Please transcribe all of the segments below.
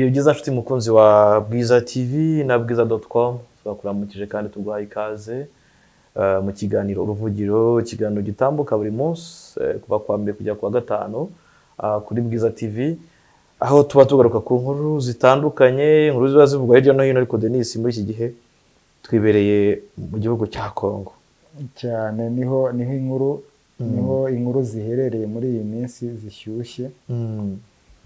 Ibihe byiza nshuti mukunzi wa Bwiza TV na bwiza.com, twakuramukije kandi tuguhaye ikaze mu kiganiro Uruvugiro, ikiganiro gitambuka buri munsi kuva kuwa mbere kujya kuwa gatanu kuri Bwiza TV, aho tuba tugaruka ku nkuru zitandukanye, inkuru ziba zivugwa hirya no hino. Ariko Denis, muri iki gihe twibereye mu gihugu cya Congo. Cyane, niho inkuru ziherereye muri iyi minsi zishyushye,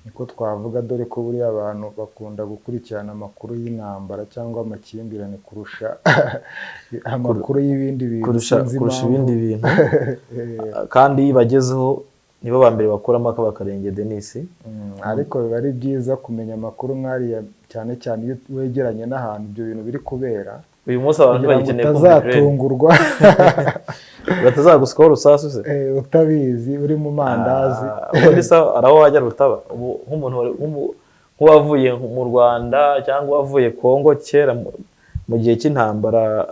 niko twavuga, dore ko buriya abantu bakunda gukurikirana amakuru y'intambara cyangwa amakimbirane kurusha amakuru y'ibindi bintu. Kurusha Sinzi kurusha impamvu. ibindi bintu. Kandi iyo bagezeho nibo ba mbere bakuramo ak'abakarenge, Denis. Ariko biba ari byiza kumenya amakuru nk'ariya, cyane cyane iyo wegeranye n'ahantu ibyo bintu biri kubera, Uyu munsi abantu kugira ngo bagikeneye kumva Ukraine. utazatungurwa. Batazagusukaho urusasu se? Utabizi, uri mu mandazi. Ah, ubundi se hari aho wajya rutaba? Ubu nk'umuntu nk'uwavuye mu Rwanda cyangwa uwavuye Kongo kera mu gihe cy'intambara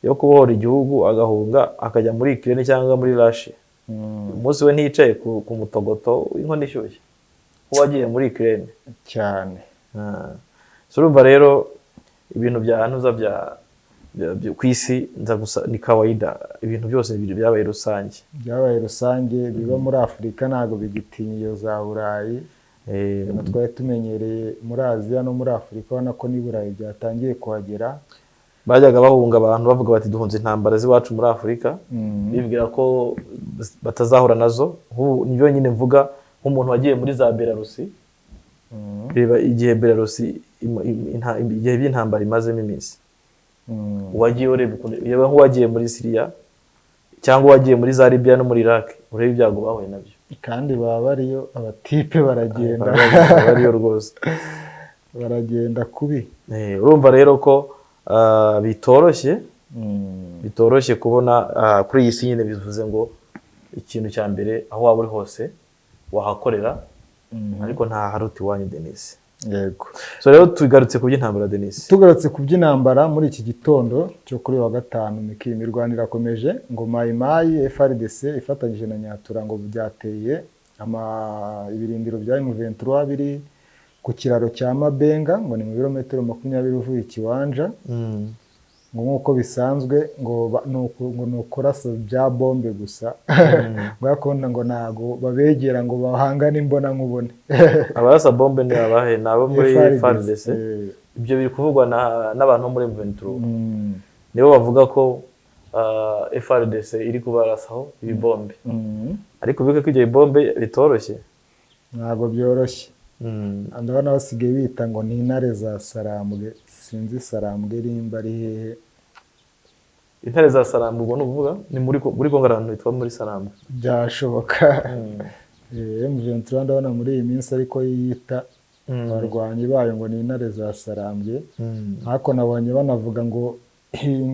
yo kubohora igihugu, agahunga akajya muri Ukraine cyangwa muri Russia, umunsi we ntiyicaye ku mutogoto w'inkono ishyushye nk'uwagiye muri Ukraine? Cyane. Ah. So urumva rero ibintu bya ntuza ku isi nza gusa ni kawaida, ibintu byose byabaye rusange. Byabaye rusange, biba muri Afurika ntabwo bigitinya iyo za Burayi. Ibintu twari tumenyereye muri Aziya no muri Afurika, ubona ko n'i Burayi byatangiye kuhagera. Bajyaga bahunga abantu bavuga bati: "Duhunze intambara z'iwacu muri Afurika," bibwira ko batazahura nazo. Nk'ubu nibyo nyine mvuga, nk'umuntu wagiye muri za Belarusi, reba igihe Belarusi igihe by'intambara imazemo iminsi. Uwagiye ureba reba nk'uwagiye muri Siriya cyangwa uwagiye muri za Libya no muri Iraq, urebe ibyago bahuye nabyo. Kandi baba bariyo, abatipe baragenda. Baba bariyo rwose. Baragenda kubi. Urumva rero ko bitoroshye, bitoroshye kubona kuri iyi si nyine. Bivuze ngo ikintu cya mbere, aho waba uri hose wahakorera, ariko nta haruta iwanyu, Denis. Yego. So rero tugarutse ku by'intambara, Denis. Tugarutse ku by'intambara muri iki gitondo cyo kuri wa gatanu, miki imirwano irakomeje. Ngo Mayimayi FARDC ifatanyije na Nyatura ngo byateye ibirindiro bya M23 biri ku kiraro cya Mabenga, ngo ni mu birometero 20 uvuye Ikiwanja. Ngo nk'uko bisanzwe ngo ngo ni ukurasa bya bombe gusa, ngo ariko ngo ntago babegera ngo bahangane imbona nkubone. Abarasa bombe ni abahe? Ni abo muri FARDC. FARDC? Ibyo biri kuvugwa n'abantu bo muri M23. Nibo bavuga ko FARDC iri kubarasaho ibibombe. Ariko bibuke ko ibyo bibombe bitoroshye. Ntabwo byoroshye. Ndabona basigaye bita ngo ni intare za Sarambwe, sinzi Sarambwe rimba ari hehe. Intare za Sarambwe, ubwo ni ukuvuga ni muri Kongo, ahantu hitwa muri Sarambwe. Byashoboka. M23 ndabona muri iyi minsi ariko yiyita abarwanyi bayo ngo ni intare za Sarambwe. Ariko nabonye banavuga ngo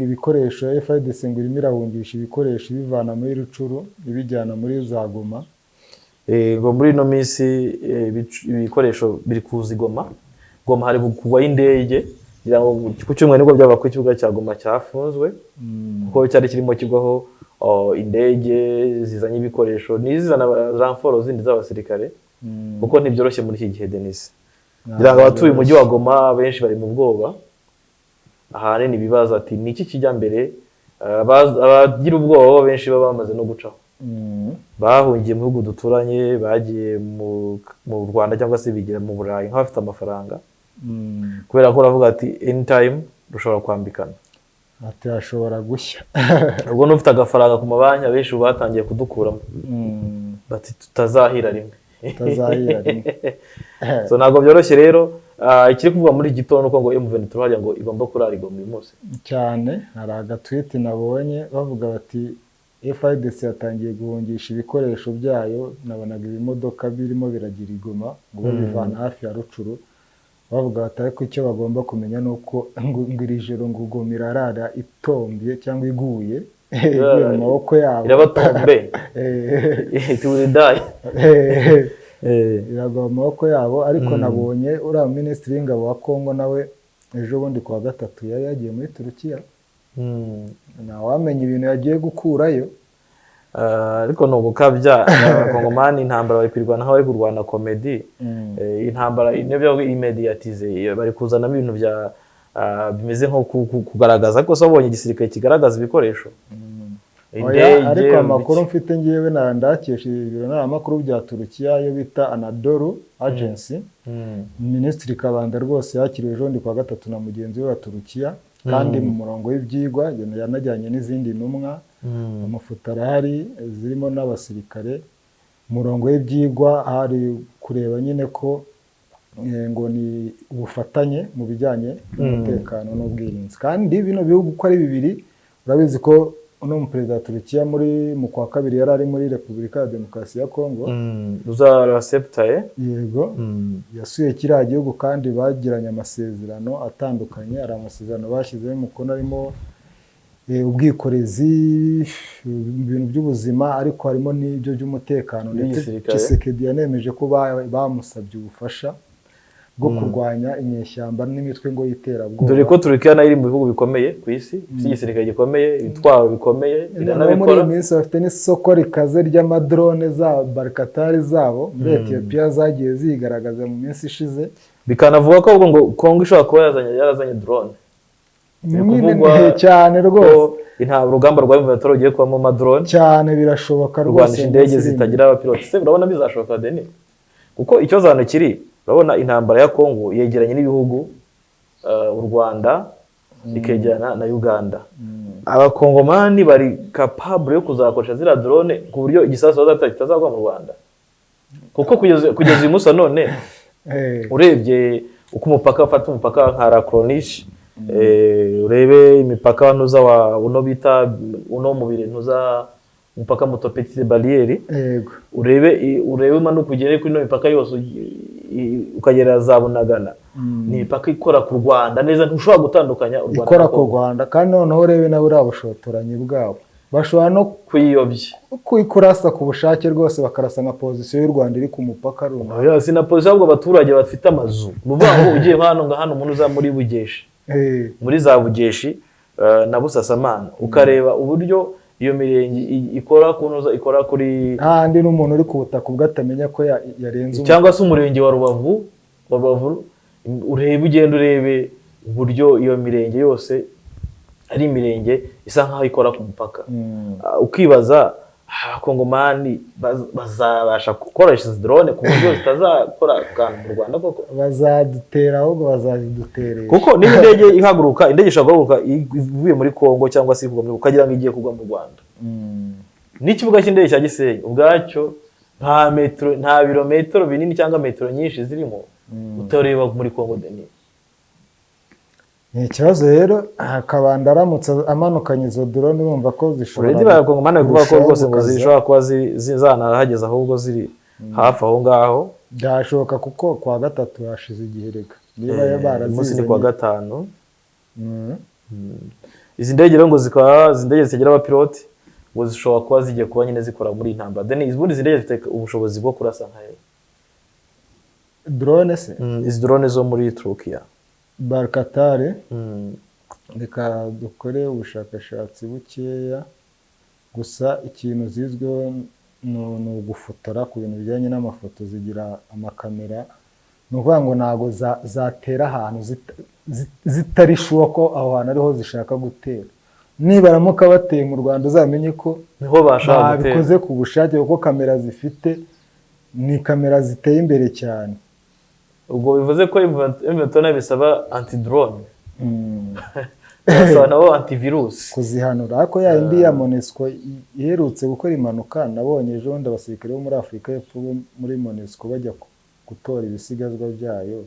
ibikoresho FARDC ngo irimo irahungisha ibikoresho, ibivana muri Rucuru ibijyana muri za Goma. Ngo muri ino minsi ibikoresho biri kuza i Goma. Goma hari kugwayo indege, ngira ngo ku cyumweru nibwo byaba ku kibuga cya Goma cyafunzwe, kuko cyari kirimo kigwaho indege zizanye ibikoresho n'izizana renfort zindi z'abasirikare, kuko ntibyoroshye muri iki gihe, Denis. Ngira ngo abatuye umujyi wa Goma benshi bari mu bwoba, ahanini bibaza ati: "Ni iki kijya mbere?" Abagira ubwoba bo benshi baba bamaze no gucaho, bahungiye mu bihugu duturanye, bagiye mu Rwanda cyangwa se bigira mu Burayi nk'abafite amafaranga, kubera ko uravuga ati: "Anytime rushobora kwambikana." Ati hashobora gushya. Ubwo n'ufite agafaranga ku mabanki, abenshi ubu batangiye kudukuramo, bati: "Tutazahira rimwe." Tutazahira rimwe. So ntabwo byoroshye rero. Ikiri kuvugwa muri iki gitondo nuko ngo M23 hariya ngo igomba kurara i Goma uyu munsi. Cyane, hari agatwiti nabonye bavuga bati: "FARDC yatangiye guhungisha ibikoresho byayo." Nabonaga ibimodoka birimo biragira i Goma, ngo babivana hafi ya Rucuru. Bavuga bati: "Ariko icyo bagomba kumenya ni uko ngo iri joro ngo Goma irarara itombye cyangwa iguye mu maboko yabo." Irabatombe. It will die. Iragwa mu maboko yabo. Ariko nabonye uriya minisitiri w'ingabo wa Kongo nawe ejo bundi kuwa gatatu yari yagiye muri Turukiya. Ntawamenya ibintu yagiye gukurayo. Ariko ni ugukabya. Abakongomani intambara bari kwirwana nk'abari kurwana comedy. Intambara niyo byaba imediatize, bari kuzanamo ibintu bya bimeze nko kugaragaza, ariko se wabonye igisirikare kigaragaza ibikoresho? Oya, ariko amakuru ibiki? mfite ngewe na ndakesha ibiro ntaramakuru bya Turukiya, yo bita Anadolu Agency. Minisitiri Kabanda rwose yakiriwe ejo bundi kuwa gatatu na mugenzi we wa Turukiya, kandi mu murongo w'ibyigwa yanajyanye n'izindi ntumwa. Amafoto arahari zirimo n'abasirikare. Umurongo w'ibyigwa hari kureba nyine ko ngo ni ubufatanye mu bijyanye n'umutekano n'ubwirinzi, kandi bino bihugu uko ari bibiri, urabizi ko uno muperezida wa Turukiya muri mu kwa kabiri yari ari muri Repubulika ya Demokarasi ya Kongo. Uza Recep Tayyip. Yego. Yasuye kiriya gihugu kandi bagiranye amasezerano atandukanye. Hari amasezerano bashyizeho umukono arimo ubwikorezi, ibintu by'ubuzima, ariko harimo n'ibyo by'umutekano, ndetse N'igisirikare. Tshisekedi yanemeje ko bamusabye ubufasha bwo kurwanya inyeshyamba n'imitwe ngo y'iterabwoba. Dore ko Turukiya nayo iri mu bihugu bikomeye ku isi, ifite igisirikare gikomeye, ibitwaro bikomeye, Noneho muri iyi iranabikora. minsi bafite n'isoko rikaze ry'amadrone za Bayraktar zabo muri Etiyopiya zagiye zigaragaza mu minsi ishize. Bikanavuga ko ahubwo ngo Kongo ishobora kuba yarazanye drone. Biri Nyine kuvugwa cyane rwose. ko urugamba rwa M23 rugiye kubamo amadrone Cyane, birashoboka rwose. kurwanisha Mu indege minsi iri imbere. zitagira abapilote. Se urabona bizashoboka, Denis? Kuko ikibazo hano kiri, urabona intambara ya Kongo yegeranye n'ibihugu u Rwanda, ikegerana na Uganda. Abakongomani bari capable yo kuzakoresha ziriya drone ku buryo igisasu bazatera kitazagwa mu Rwanda? Kuko kugeza uyu munsi wa none, urebye uko umupaka ufata, umupaka nka La Corniche, urebe imipaka ntuza wa uno bita uno mubiri, ntuza umupaka muto, Petite Barrière, urebe umanuka ugere kuri ino mipaka yose, ukagera za Bunagana, ni imipaka ikora ku Rwanda neza, ntushobora gutandukanya u Rwanda Ikora na ku Congo. Rwanda, kandi noneho urebe na buriya bushotoranyi bwabo, bashobora no Kuyiyobya. kurasa ku bushake rwose, bakarasa nka position y'u Rwanda iri ku mupaka runaka. Oya, si na position, ahubwo abaturage bafite amazu. Ni ukuvuga ngo ugiye hano nga hano umuntu uza muri Bugeshi, muri za Bugeshi na Busasamana, ukareba uburyo iyo mirenge ikora ku ntuza, ikora kuri Handi n'umuntu uri ku butaka ubwo atamenya ko yarenze Cyangwa se umurenge wa Rubavu, urebe, ugenda urebe uburyo iyo mirenge yose ari imirenge isa nkaho ikora ku mupaka. Ukibaza abakongomani bazabasha gukoresha izi drone ku buryo zitazakora akantu mu Rwanda koko? Bazadutera, ahubwo bazaziduteresha. Kuko niba indege ihaguruka, indege ishobora guhaguruka ivuye muri Kongo cyangwa se kugwa muri, ukagira ngo igiye kugwa mu Rwanda. N'ikibuga cy'indege cya Gisenyi ubwacyo nta metero, nta birometero binini cyangwa metero nyinshi zirimo utareba muri Kongo, Denis. Ni ikibazo rero. Kabanda aramutse amanukanye izo drone, urumva ko zishobora Already abakongomani bari kuvuga ko kurushaho rwose ngo gukaza. zishobora kuba zanahageze, ahubwo ziri hafi aho ngaho. Byashoboka, kuko kwa gatatu hashize igihe reka niba Umunsi ni kuwa barazizanye. gatanu. Izi ndege rero ngo zikaba, izi ndege zitagira abapiloti, ngo zishobora kuba zigiye kuba nyine zikora muri iyi ntambara. Denis, ubundi izi ndege zifite ubushobozi bwo kurasa nka he? Drone se? Izi drone zo muri Turukiya. Bayraktar. Reka dukore ubushakashatsi bukeya gusa. Ikintu zizwiho ni ugufotora, ku bintu bijyanye n'amafoto zigira amakamera. Ni ukuvuga ngo ntabwo zatera ahantu zitari sure ko aho hantu ariho zishaka gutera. Nibaramuka bateye mu Rwanda, uzamenye ko Niho bashaka gutera. babikoze ku bushake, kuko kamera zifite ni kamera ziteye imbere cyane. Ubwo bivuze ko M23 bisaba anti drone, basaba nabo antivirus. Kuzihanura. Ariko ya yindi ya MONUSCO iherutse gukora impanuka, nabonye ejo bundi abasirikare bo muri Afurika y'Epfo bo muri MONUSCO bajya gutora ibisigazwa byayo.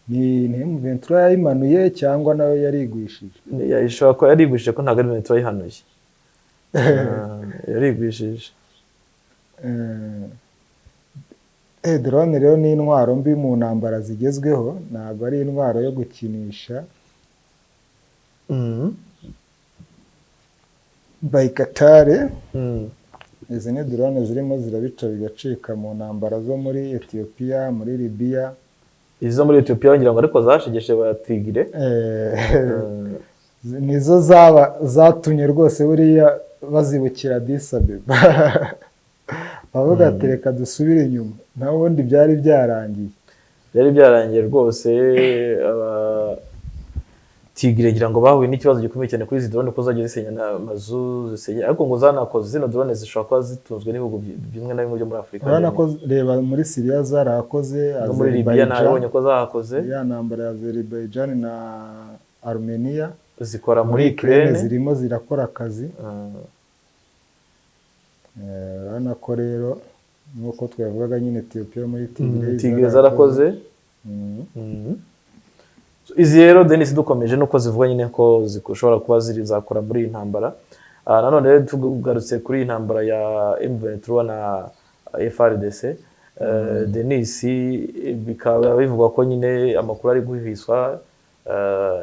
Ni M23 yayimanuye cyangwa nayo yarigwishije? Ishobora kuba yarigwishije, ko ntabwo ari M23 yayihanuye. Yarigwishije. Drone rero ni intwaro mbi mu ntambara zigezweho, ntabwo ari intwaro yo gukinisha. Bayraktar. Izi ni drone zirimo zirabica bigacika mu ntambara zo muri Etiyopiya, muri Libiya. Izo muri Etiyopiya ngira ngo ariko zashegeshe ba Tigre. Nizo zaba zatumye rwose buriya. bazibukira Addis Abeba, bavuga ati reka dusubire inyuma, nta wundi byari byarangiye. Byari byarangiye rwose. Tigre ngira ngo bahuye n'ikibazo gikomeye cyane kuri izi drone, ko zagiye zisenya amazu, zisenya, ariko ngo zanakoze zino drone zishobora kuba zitunzwe n'ibihugu bimwe na bimwe byo muri Afurika. Urabona ko reba muri Syria zarakoze, no muri Libya nabonye ko zahakoze. Ya ntambara ya Azerbaijan na Armenia zikora muri Ukraine zirimo zirakora akazi. Urabona ko rero nk'uko twavugaga nyine Ethiopia muri Tigre zarakoze. Izi rero Denis dukomeje nuko zivuga nyine ko zishobora kuba zakora muri iyi ntambara. Nanone rero tugarutse kuri iyi ntambara ya M23 na FARDC, Denis bikaba bivugwa ko nyine amakuru ari guhwiswa,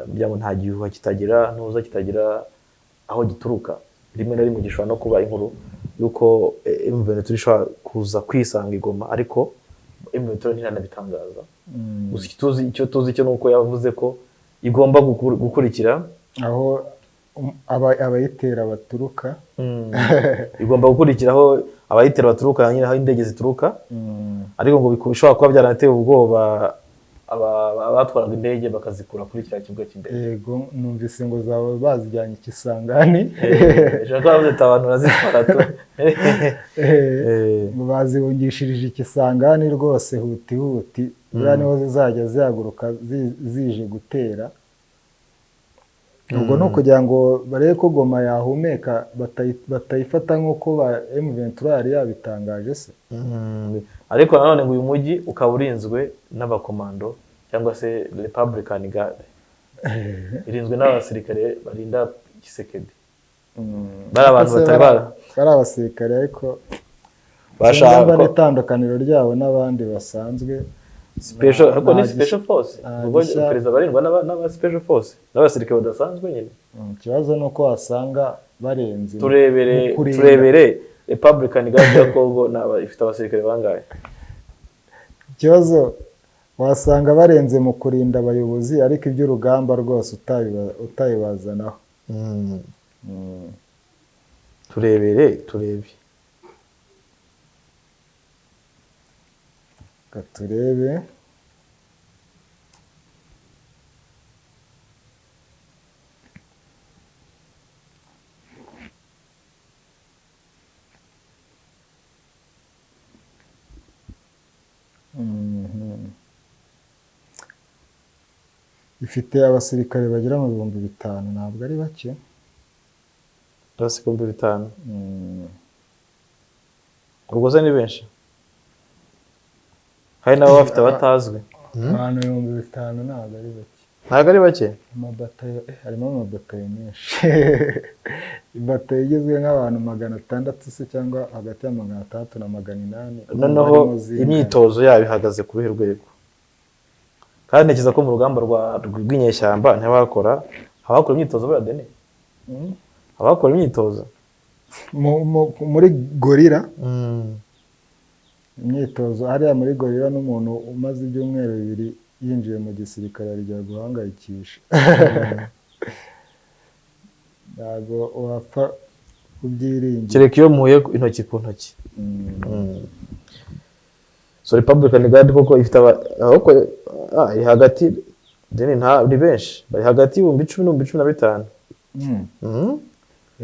kugira ngo nta gihuha kitagira ntuza kitagira aho gituruka, rimwe na rimwe gishobora no kuba inkuru yuko M23 ishobora kuza kwisanga igoma, ariko M23 ntiranabitangaza. Gusa icyo tuzi cyo nuko yavuze ko igomba gukurikira aho abayitera baturuka, igomba gukurikira aho abayitera baturuka nyine, aho indege zituruka, ariko ngo bishobora kuba byaranateye ubwoba abatwaraga indege bakazikura kuri kiriya kibuga cy'indege. Yego, numvise ngo zaba bazijyanye Kisangani. Abantu barazitwara tu. Ngo bazihungishirije Kisangani rwose huti huti, buriya niho zizajya zihaguruka zije gutera. Ubwo ni ukugira ngo barebe ko Goma yahumeka, batayifata nk'uko ba M23 yari yabitangaje se. Ariko nanone ngo uyu mujyi ukaba urinzwe n'abakomando cyangwa se Republican Guard, irinzwe n'abasirikare barinda Tshisekedi. Bari abantu batari bari abasirikare, ariko bashaka itandukaniro ryabo n'abandi basanzwe. Special, ariko ni special force, ubwo perezida barindwa n'aba special force n'abasirikare badasanzwe nyine. Ikibazo ni uko wasanga barenze. Turebere Republican Guard ya Congo naba ifite abasirikare bangahe? Ikibazo wasanga barenze mu kurinda abayobozi, ariko iby'urugamba rwose utayibazanaho. Turebere turebe. Turebe ifite abasirikare bagera mu 5000, ntabwo ari bake. Abasirikare 5000 ubwo se ni benshi? Hari nabo bafite abatazwi. Abantu 5000 ntabwo ari bake. Ntabwo ari bake? Amabatayo, harimo amabatayo menshi. Ibatayo igizwe nk'abantu 600 se cyangwa hagati ya 600 na 800. Noneho imyitozo yabo ihagaze ku ruhe rwego? Kandi ntekereza ko mu rugamba rw'inyeshyamba ntibakora, abakora imyitozo buriya Denis? Abakora imyitozo muri gorira? Imyitozo hariya muri gorira n'umuntu umaze ibyumweru 2 yinjiye mu gisirikare arijya guhangayikisha. Ntabwo wapfa kubyiringira kereka iyo muhuye intoki ku ntoki. So Republican Guard koko ifite iri hagati ni benshi, bari hagati y'ibihumbi 10 n'ibihumbi 15.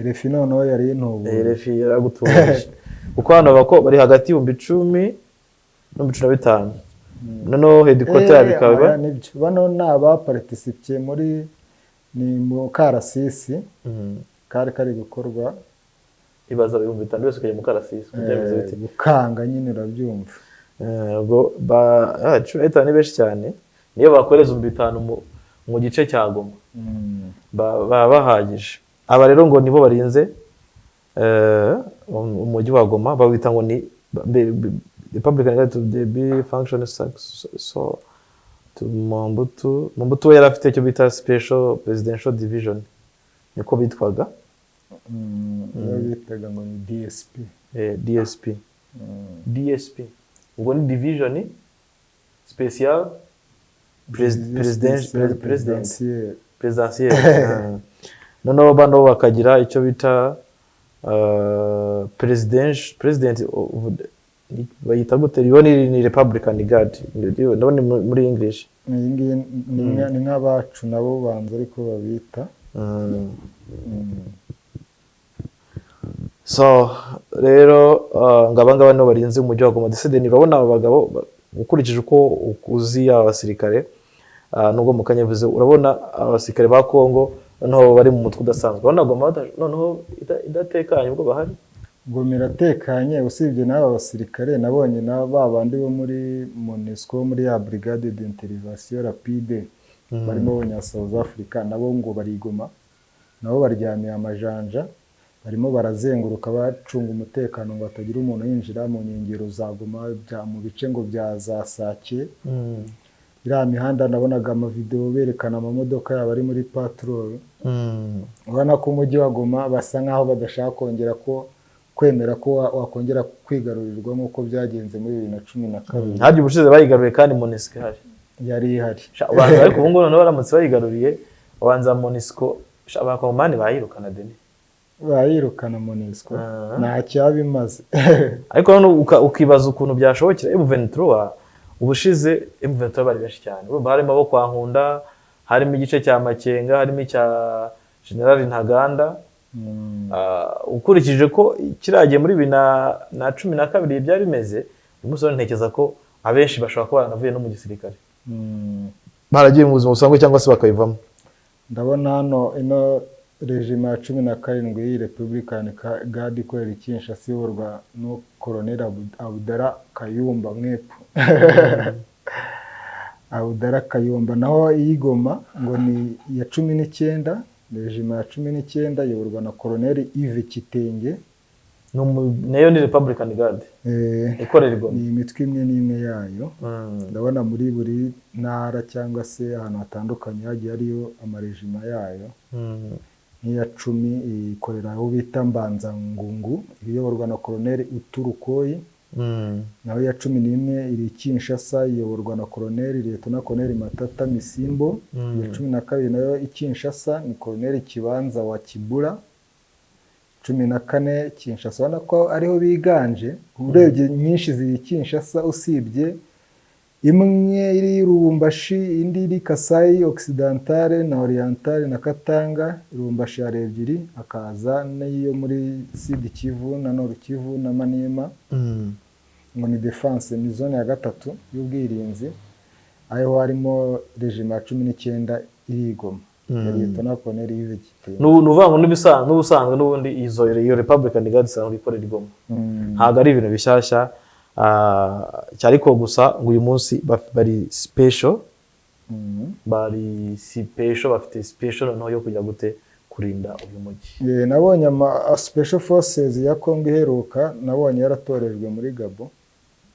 RFI noneho yari intubu. RFI yaragutubuje kuko hano bako bari hagati y'ibihumbi 10 n'ibihumbi 15. Noneho headquarter yabo ikaba bano ni abaparticipye muri ni mu Karasisi kari kari gukorwa. Ibaza 5000 byose kujya mu Karasisi kubyemeza bite gukanga nyine urabyumva. Ubwo ba 15 ni benshi cyane, niyo bakoreza 5000 mu gice cya Goma baba bahagije. Aba rero ngo nibo barinze umujyi wa Goma, bawita ngo ni Republican Guard to the be function so to Mobutu. Mobutu yari afite icyo bita Special Presidential Division, niko bitwaga. Bitaga ngo ni DSP. DSP. DSP ubwo ni division special presidentielle. Noneho bano bakagira icyo bita President bayita gute? Iyo ni Republican Guard, ndabona muri English. Iyi ngiyi ni nk'abacu nabo banza ariko babita. So rero ngo aba ngaba nibo barinze umujyi wa Goma. Ndetse urabona aba bagabo, ukurikije uko uzi aba basirikare, nubwo mu kanya bivuze, urabona abasirikare ba Kongo noneho bari mu mutwe udasanzwe. Urabona Goma noneho idatekanye ubwo bahari. Goma iratekanye, usibye n'aba basirikare nabonye na ba bandi bo muri MONUSCO, muri ya brigade d'intervention rapide, barimo abanya South Africa, nabo ngo barigoma, nabo baryamiye amajanja, barimo barazenguruka bacunga umutekano ngo hatagira umuntu yinjira mu nkengero za Goma, mu bice ngo bya za Sake. Iriya mihanda nabonaga amavideo berekana amamodoka yabo ari muri patrol. Urabona ko umujyi wa Goma basa nkaho badashaka kongera ko kwemera ko wakongera kwigarurirwa nk'uko byagenze muri 2012. Ntabyo ubushize bayigaruye kandi MONUSCO ihari. Yari ihari. Ubanza ariko ubu ngubu noneho baramutse bayigaruriye, ubanza MONUSCO, abakongomani bayirukana deni. Bayirukana MONUSCO nta cyabimaze. Ariko noneho ukibaza ukuntu byashobokera M23. Ubushize M23 bari benshi cyane, urumva harimo abo kwa Nkunda, harimo igice cya Makenga, harimo icya General Ntaganda. Ukurikije ko kiragiye muri 2012 byari bimeze, uyu munsi ntekereza ko abenshi bashobora kuba baranavuye no mu gisirikare, baragiye mu buzima busanzwe cyangwa se bakabivamo. Ndabona hano ino régiment ya 17 y'iyi Republican Guard ikorera i Kinshasa, iyoborwa no Colonel Abdallah Kayumba Mwepu. Abdallah Kayumba. Naho iy'Igoma ngo ni iya 19, régiment ya 19 iyoborwa na Colonel Yves Kitenge. Nayo ni Republican Guard ikorera i Goma. Ni imitwe imwe n'imwe yayo. Ndabona muri buri ntara cyangwa se ahantu hatandukanye hagiye hariyo amarejima yayo. Nk'iya 10 ikorera aho bita Mbanza-Ngungu, iyoborwa na Colonel Uturukoyi. Naho iya 11 iri Kinshasa, iyoborwa na Colonel Lieutenant Colonel Matata Misimbo. Iya 12 nayo i Kinshasa ni Colonel Kibanza wa Kibura. 14 Kinshasa, ubona ko ariho biganje. Urebye nyinshi ziri Kinshasa, usibye imwe iri Lubumbashi, indi iri Kasai Occidental na Oriental na Katanga. Lubumbashi hari ebyiri, hakaza n'iyo muri Sud Kivu na Nord Kivu na Maniema. Ngo ni defense, ni zone ya gatatu y'ubwirinzi, aho harimo régiment ya 19 iri i Goma ya Lieutenant Colonel Yves Kitenge. Ni ukuvuga ngo n'ubusanzwe n'ubundi iyo Republican Guard isanzwe ikorera i Goma, ntabwo ari ibintu bishyashya, ariko gusa ngo uyu munsi bari special, bari special, bafite special noneho yo kujya gute kurinda uyu mujyi. Nabonye ama special forces ya Congo iheruka, nabonye yaratorejwe muri Gabon,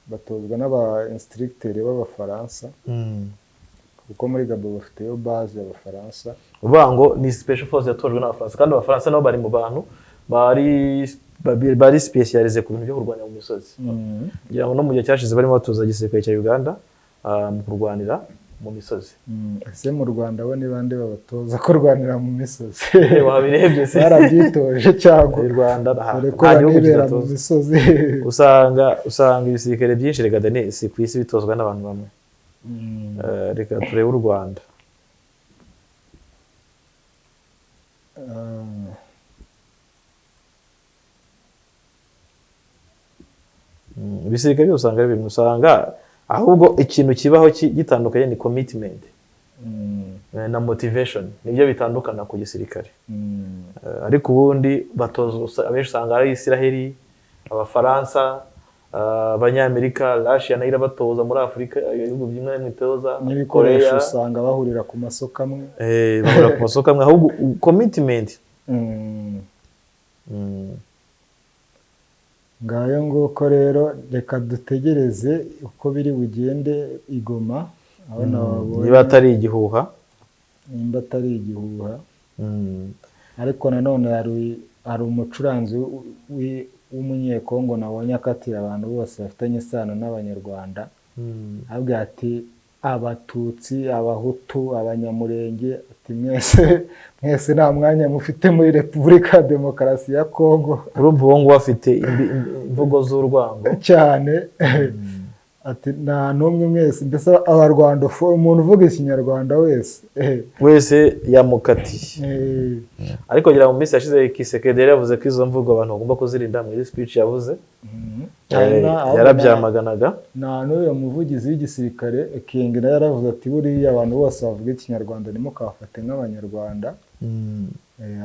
batozwa n'aba instructeur b'Abafaransa, kuko muri Gabon bafiteyo base y'Abafaransa. Uvuga ngo ni special force yatojwe n'Abafaransa, kandi Abafaransa nabo bari mu bantu bari spécialisé ku bintu byo kurwanya mu misozi. Ngira ngo no mu gihe cyashize barimo batoza igisirikare cya Uganda mu kurwanira mu misozi. Ese mu Rwanda bo ni bande babatoza kurwanira mu misozi? Wabirebye se? Barabyitoje cyangwa? U Rwanda Dore ko nta gihugu banibera mu kidatoza. misozi. Usanga ibisirikare byinshi, reka Dani, si ku isi, bitozwa n'abantu bamwe. Reka turebe u Rwanda. Ibisirikare byose usanga ari bimwe, usanga ahubwo ikintu kibaho gitandukanye ni commitment na motivation, nibyo bitandukana ku gisirikare. Ariko ubundi batozwa, abenshi usanga ari Isiraheli, Abafaransa, Abanyamerika, Russia nayo irabatoza muri Afurika, ibihugu bimwe na bimwe itoza. N'ibikoresho. Korea. Usanga bahurira ku masoko amwe. Bahurira ku masoko amwe, ahubwo commitment. Ngayo nguko rero, reka dutegereze uko biri bugende i Goma, aho nababonye. Niba atari igihuha. Nimba atari igihuha. Ariko nanone hari umucuranzi w'umunyekongo nabonye akatira abantu bose bafitanye isano n'Abanyarwanda, abwira ati Abatutsi, Abahutu, Abanyamurenge, ati mwese mwese nta mwanya mufite muri Repubulika ya Demokarasi ya Kongo. Urumva uwo nguwo afite imvugo z'urwango. Cyane. Ati nta n'umwe, mwese mbese abarwandofo, umuntu uvuga Ikinyarwanda wese. Wese yamukatiye. Ariko ngira mu minsi yashize Tshisekedi yari yavuze ko izo mvugo abantu bagomba kuzirinda muri speech yavuze. Yarabyamaganaga. Nta n'uriya muvugizi w'igisirikare King nawe yaravuze ati buriya abantu bose bavuga Ikinyarwanda ntimukabafate nk'Abanyarwanda.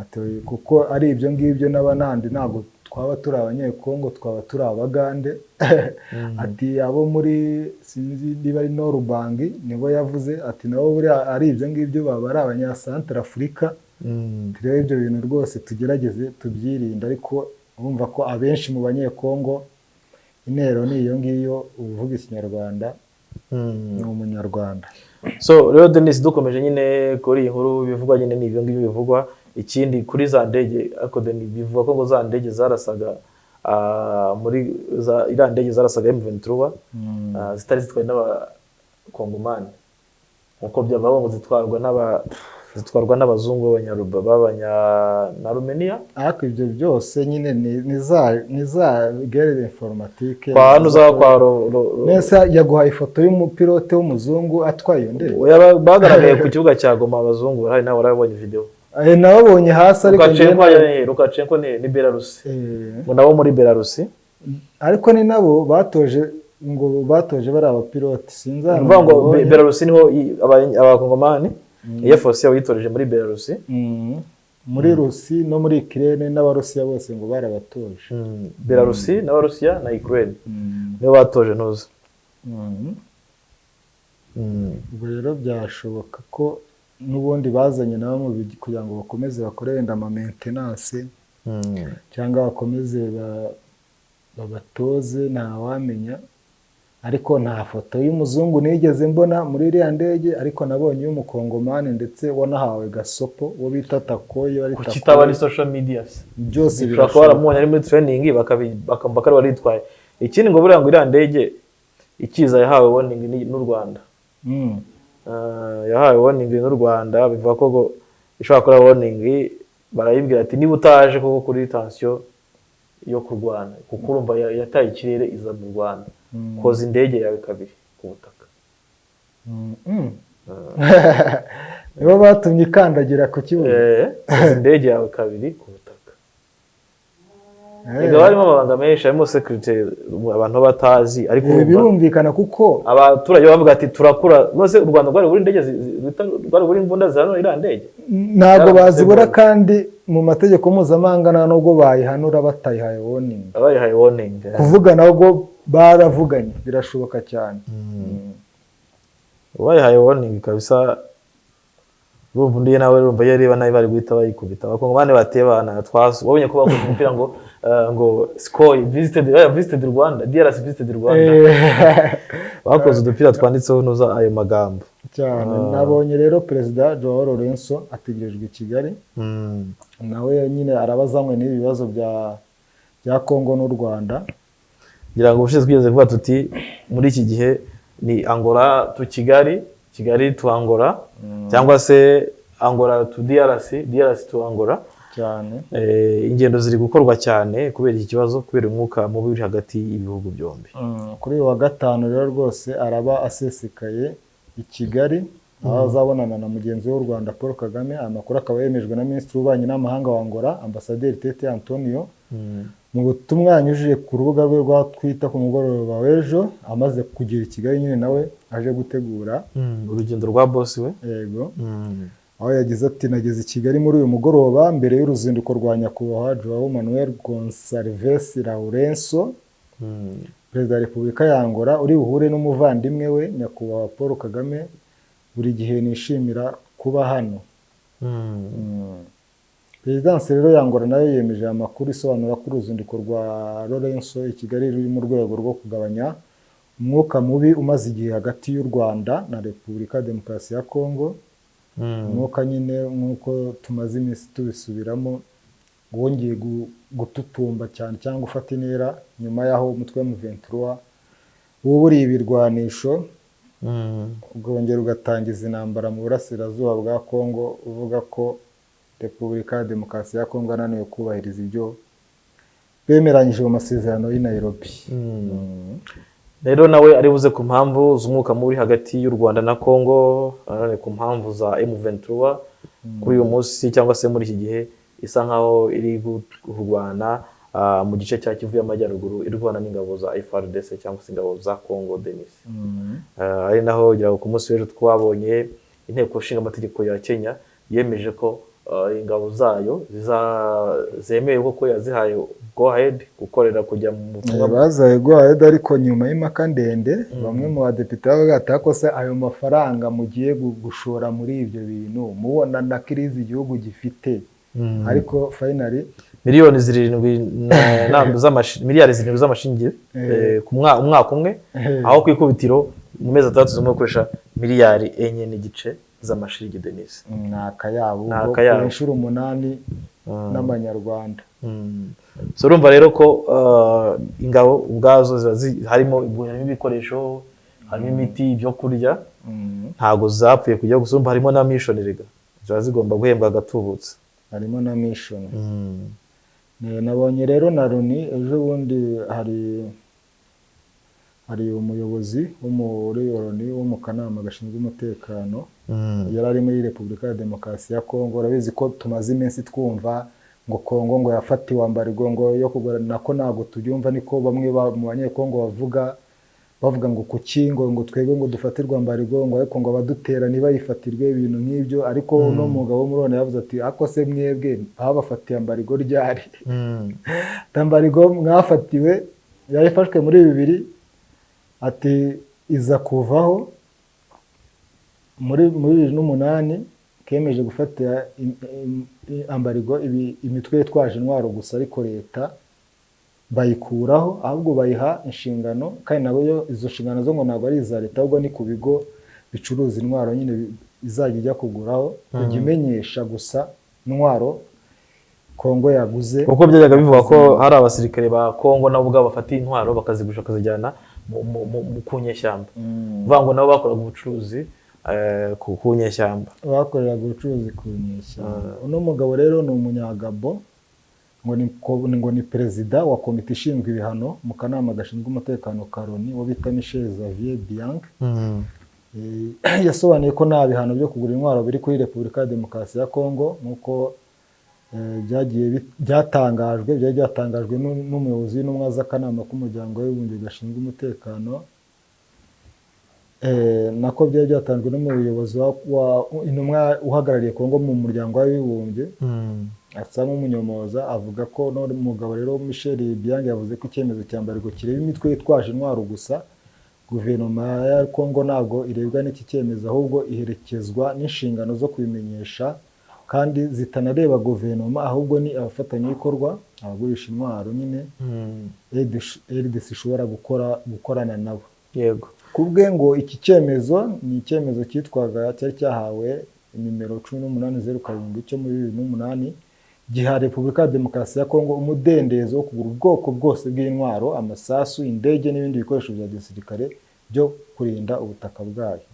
Ati kuko ari ibyo ngibyo n'abanandi ntabwo twaba turi Abanyekongo, twaba turi Abagande. Ati abo muri, sinzi niba ari Nord-Ubangi nibo yavuze, ati nabo buriya ari ibyo ngibyo baba ari Abanyasantarafurika. Rero ibyo bintu rwose tugerageze tubyirinde. Ariko urumva ko abenshi mu Banyekongo intero ni iyo ngiyo, uvuga Ikinyarwanda ni Umunyarwanda. So rero Denis, dukomeje nyine kuri iyi nkuru, bivugwa nyine ni ibyo ngibyo bivugwa. Ikindi kuri za ndege, ariko Denis, bivugwa ko ngo za ndege zarasaga muri za iriya ndege zarasaga M23 zitari zitwawe n'Abakongomani nkuko byavuga, ngo zitwarwa n'abazungu b'Abanyaruba b'abanya na Rumeniya. Ariko ibyo byose nyine ni za guerre informatique. Kwa hano uza kwa Nese yaguhaye ifoto y'umupilote w'umuzungu atwaye iyo ndege? Oya, bagaragaye ku kibuga cya Goma, abazungu barahari, nawe warabonye video. Nababonye hasi ariko njyewe Lukashenko Lukashenko ni Belarusi. Ngo nabo muri Belarusi. Ariko ni nabo batoje, ngo batoje bari abapilote, sinzi Ni ahantu ukuvuga ngo nabibonye. Belarusi niho Abakongomani Air Force yabo yitoreje muri Belarusi. Muri Rusi no muri Ukraine n'Abarusiya bose ngo barabatoje. Belarusi n'Abarusiya na Ukraine nibo batoje ntuzi. Ubwo rero byashoboka ko n'ubundi bazanye nabo kugira ngo bakomeze bakore wenda ama maintenance cyangwa bakomeze babatoze, ntawamenya. Ariko nta foto y'umuzungu nigeze mbona muri iriya ndege, ariko nabonye iy'Umukongomani ndetse wanahawe gasopo, uwo bita Takoyo ari Kuki itaba ari Takoyo. social media se? Byose Ushobora kuba birashoboka. baramubonye ari muri training, bakumva ko ari waritwaye. Ikindi ngo buriya ngo iriya ndege ikiza yahawe warning n'u Rwanda. Yahawe warning n'u Rwanda, bivuga ko ngo ishobora kuba warning, barayibwira ati niba utaje koko kuri tension yo kurwana, kuko urumva yataye ikirere iza mu Rwanda, koza indege yawe kabiri ku butaka. Nibo batumye ikandagira ku kibuga. Koza indege yawe kabiri ku butaka. Erega harimo amabanga menshi, harimo security abantu baba batazi, ariko urumva Birumvikana kuko abaturage bavuga ati turakura rwose, u Rwanda rwari buri indege rwari buri imbunda zihanura iriya ndege. Ntabwo bazibura. Byaramuteguye. Kandi mu mategeko mpuzamahanga nta nubwo bayihanura batayihaye warning. Abayihaye warning. Kuvuga nabwo baravuganye, birashoboka cyane. Bayihaye warning kabisa. Urumva undi nawe, urumva iyo areba nabi bari guhita bayikubita. Abakongomani bateye bana twasu, wabonye ko bakoze umupira ngo ngo Sukhoi visited, visited Rwanda, DRC visited Rwanda. Bakoze udupira twanditseho nuza ayo magambo. Cyane. Nabonye rero Perezida Joao Lourenço ategerejwe i Kigali. Nawe nyine araba azanywe n'ibi bibazo bya Kongo n'u Rwanda. Ngira ngo ubushize twigeze kuvuga tuti muri iki gihe ni Angola to Kigali, Kigali to Angola, cyangwa se Angola to DRC, DRC to Angola. Cyane. Ingendo ziri gukorwa cyane kubera iki kibazo, kubera umwuka mubi uri hagati y'ibihugu byombi. Kuri uyu wa gatanu rero rwose araba asesekaye i Kigali, aho azabonana na mugenzi we w'u Rwanda Paul Kagame. Aya makuru akaba yemejwe na Minisitiri w'Ububanyi n'Amahanga wa Angola, Ambasaderi Tete Antonio, mu butumwa yanyujije ku rubuga rwe rwa Twitter ku mugoroba w'ejo, amaze kugera i Kigali nyine nawe aje gutegura Urugendo rwa boss we. Yego. Aho yagize ati nageze i Kigali muri uyu mugoroba mbere y'uruzinduko rwa Nyakubahwa Joao Manuel Gonçalves Lourenço, Perezida wa Repubulika ya Angola, uri buhure n'umuvandimwe we Nyakubahwa Paul Kagame. Buri gihe nishimira kuba hano. Perezidansi rero ya Angola nayo yemeje aya makuru, isobanura ko uruzinduko rwa Lourenço i Kigali ruri mu rwego rwo kugabanya umwuka mubi umaze igihe hagati y'u Rwanda na Repubulika ya Demokarasi ya Kongo. Umwuka nyine nk'uko tumaze iminsi tubisubiramo wongeye gututumba cyane cyangwa gufata intera nyuma y'aho umutwe wa M23 wuburiye ibirwanisho. Ukongera ugatangiza intambara mu burasirazuba bwa Kongo, uvuga ko Repubulika ya Demokarasi ya Kongo yananiwe kubahiriza ibyo bemeranyije mu masezerano y'i Nairobi. Rero nawe ari buze ku mpamvu z'umwuka mubi hagati y'u Rwanda na Congo, nanone ku mpamvu za M23 kuri uyu munsi cyangwa se muri iki gihe isa nkaho iri kurwana mu gice cya Kivu y'Amajyaruguru, irwana n'ingabo za FARDC cyangwa se ingabo za Congo, Denis. Ari naho ngira ngo ku munsi w'ejo twabonye Inteko Ishinga Amategeko ya Kenya yemeje ko ingabo zayo zemewe koko, yazihaye go ahead gukorera kujya mu butumwa. Bazaye go ahead, ariko nyuma y'impaka ndende bamwe mu badepite bavuga ati: "Ariko se ayo mafaranga mugiye gushora muri ibyo bintu, mubona na crise igihugu gifite?" Ariko finally Miliyoni 7 miliyari 7 z'amashingi ku umwaka umwe, aho ku ikubitiro mu mezi 6 zimwe gukoresha miliyari 4.5 z'amashiringi, Denis. Ni akayabo. Ni ubwo akayabo. Ku inshuro 8 n'amanyarwanda. So urumva rero ko ingabo ubwazo ziba harimo ibikoresho, harimo imiti, ibyo kurya. Ntabwo zapfuye kujya gusa, urumva harimo na mission rega, ziba zigomba guhembwa agatubutse. Harimo na mission. Nabonye rero na Loni ejo bundi hari umuyobozi wo muri Loni wo mu kanama gashinzwe umutekano yari ari muri Repubulika ya Demokarasi ya Kongo. Urabizi ko tumaze iminsi twumva ngo Kongo ngo yafatiwe embargo ngo yo kugura, nako ntabwo tubyumva, niko bamwe mu Banyekongo bavuga, bavuga ngo kuki ngo twebwe ngo dufatirwe embargo, ngo ariko ngo abadutera ntibayifatirwe, ibintu nk'ibyo. Ariko uno mugabo wo muri Loni yavuze ati: "Ako se mwebwe babafatiye embargo ryari? Embargo mwafatiwe yari ifashwe muri bibiri," ati, "iza kuvaho muri 2008, kemeje gufatira embargo imitwe yitwaje intwaro gusa, ariko leta bayikuraho, ahubwo bayiha inshingano, kandi nabo yo izo nshingano zo ngo ntabwo ari iza leta, ahubwo ni ku bigo bicuruza intwaro nyine izajya ijya kuguraho, kujya imenyesha gusa intwaro Kongo yaguze." Kuko byajyaga bivuga ko hari abasirikare ba Kongo nabo ubwabo bafata intwaro bakazigurisha, bakazijyana ku nyeshyamba, uvuga ngo nabo bakoraga ubucuruzi ku nyeshyamba. Bakoreraga ubucuruzi ku nyeshyamba. Uno mugabo rero ni Umunyagabo, ngo ni perezida wa komite ishinzwe ibihano mu kanama gashinzwe umutekano ka Loni, uwo bita Michel Xavier Bianchi. Yasobanuye ko nta bihano byo kugura intwaro biri kuri Repubulika ya Demokarasi ya Kongo nk'uko byagiye byatangajwe, byari byatangajwe n'umuyobozi w'intumwa z'akanama k'Umuryango w'Abibumbye gashinzwe umutekano. Nako byari byatanzwe n'umuyobozi wa intumwa uhagarariye Kongo mu Muryango w'Abibumbye, asa nk'umunyomoza avuga ko none umugabo rero Michel Bianchi yavuze ko icyemezo cya embargo kireba imitwe yitwaje intwaro gusa. Guverinoma ya Kongo ntabwo irebwa n'iki cyemezo, ahubwo iherekezwa n'inshingano zo kubimenyesha, kandi zitanareba guverinoma, ahubwo ni abafatanyabikorwa, abagurisha intwaro nyine RDC ishobora gukorana nabo. Ku bwe ngo iki cyemezo ni icyemezo cyitwaga, cyari cyahawe nimero 1807 cyo muri 2008, giha Repubulika ya Demokarasi ya Kongo umudendezo wo kugura ubwoko bwose bw'intwaro, amasasu, indege n'ibindi bikoresho bya gisirikare byo kurinda ubutaka bwayo.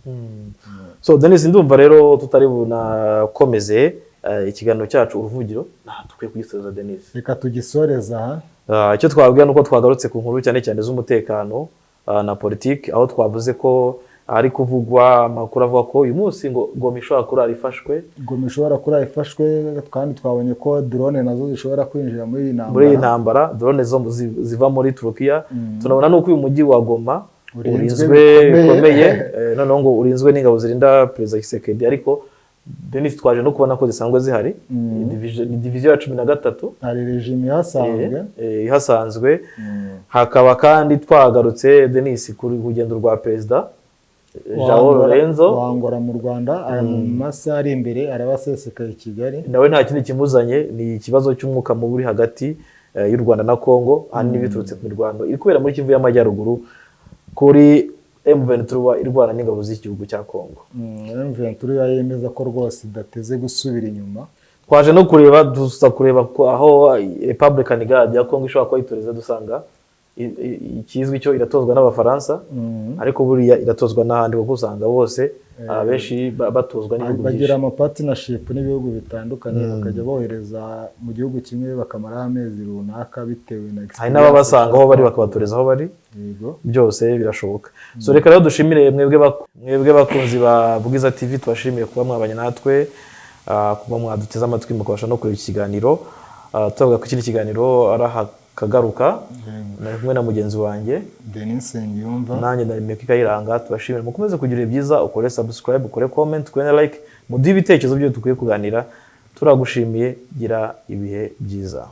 So Denis, ndumva rero tutari bunakomeze ikiganiro cyacu Uruvugiro, dukwiye kugisoza, Denis. Reka tugisoreze aha. Icyo twabwira ni uko twagarutse ku nkuru cyane cyane z'umutekano na politiki, aho twavuze ko hari kuvugwa amakuru avuga ko uyu munsi ngo Goma ishobora kurara ifashwe. Goma ishobora kurara ifashwe, kandi twabonye ko drone nazo zishobora kwinjira muri iyi ntambara. Muri iyi ntambara drone zo ziva muri Turukiya. Tunabona nuko uyu mujyi wa Goma urinzwe urinzwe bikomeye. Bikomeye. Noneho ngo urinzwe n'ingabo zirinda Perezida Tshisekedi, ariko Denis, twaje no kubona ko zisanzwe zihari. Ni division ya 13. Hari régime ihasanzwe. Ihasanzwe. Hakaba kandi twagarutse, Denis, kuri rugendo rwa Perezida João Lourenço wangora mu Rwanda, aya mu masaha ari imbere araba asesekaye i Kigali. Nawe nta kindi kimuzanye, ni ikibazo cy'umwuka mubi uri hagati y'u Rwanda na Congo, ahanini biturutse ku mirwano iri kubera muri Kivu y'Amajyaruguru kuri M23 irwana n'ingabo z'igihugu cya Congo. M23 yemeza ko rwose idateze gusubira inyuma. Twaje no kureba, dusa kureba ko aho Republican Guard ya Congo ishobora kuba yitoreza, dusanga Ikizwi cyo iratozwa n'Abafaransa, ariko buriya iratozwa n'ahandi, kuko usanga bose abenshi batozwa n'ibihugu Bagira byinshi. ama partnership n'ibihugu bitandukanye, bakajya bohereza mu gihugu kimwe bakamaraho amezi runaka bitewe na Hari experience n'ababasanga aho bari bashaka. Bakabatoreza aho bari. Byose birashoboka. So reka rero dushimire mwebwe bakunzi ba Bwiza TV, tubashimiye kuba mwabanye natwe, kuba mwaduteze amatwi, mukabasha no kureba iki kiganiro. Tubavuga ko ikindi kiganiro ari aha kagaruka. Nari kumwe na mugenzi wanjye Denis Nsengiyumva. Nanjye ndari Meki Kayiranga. Tubashimire, mukomeze kugira ibihe byiza. Ukore subscribe, ukore comment, ukore na like, muduhe ibitekerezo byo dukwiye kuganira. Turagushimiye, gira ibihe byiza.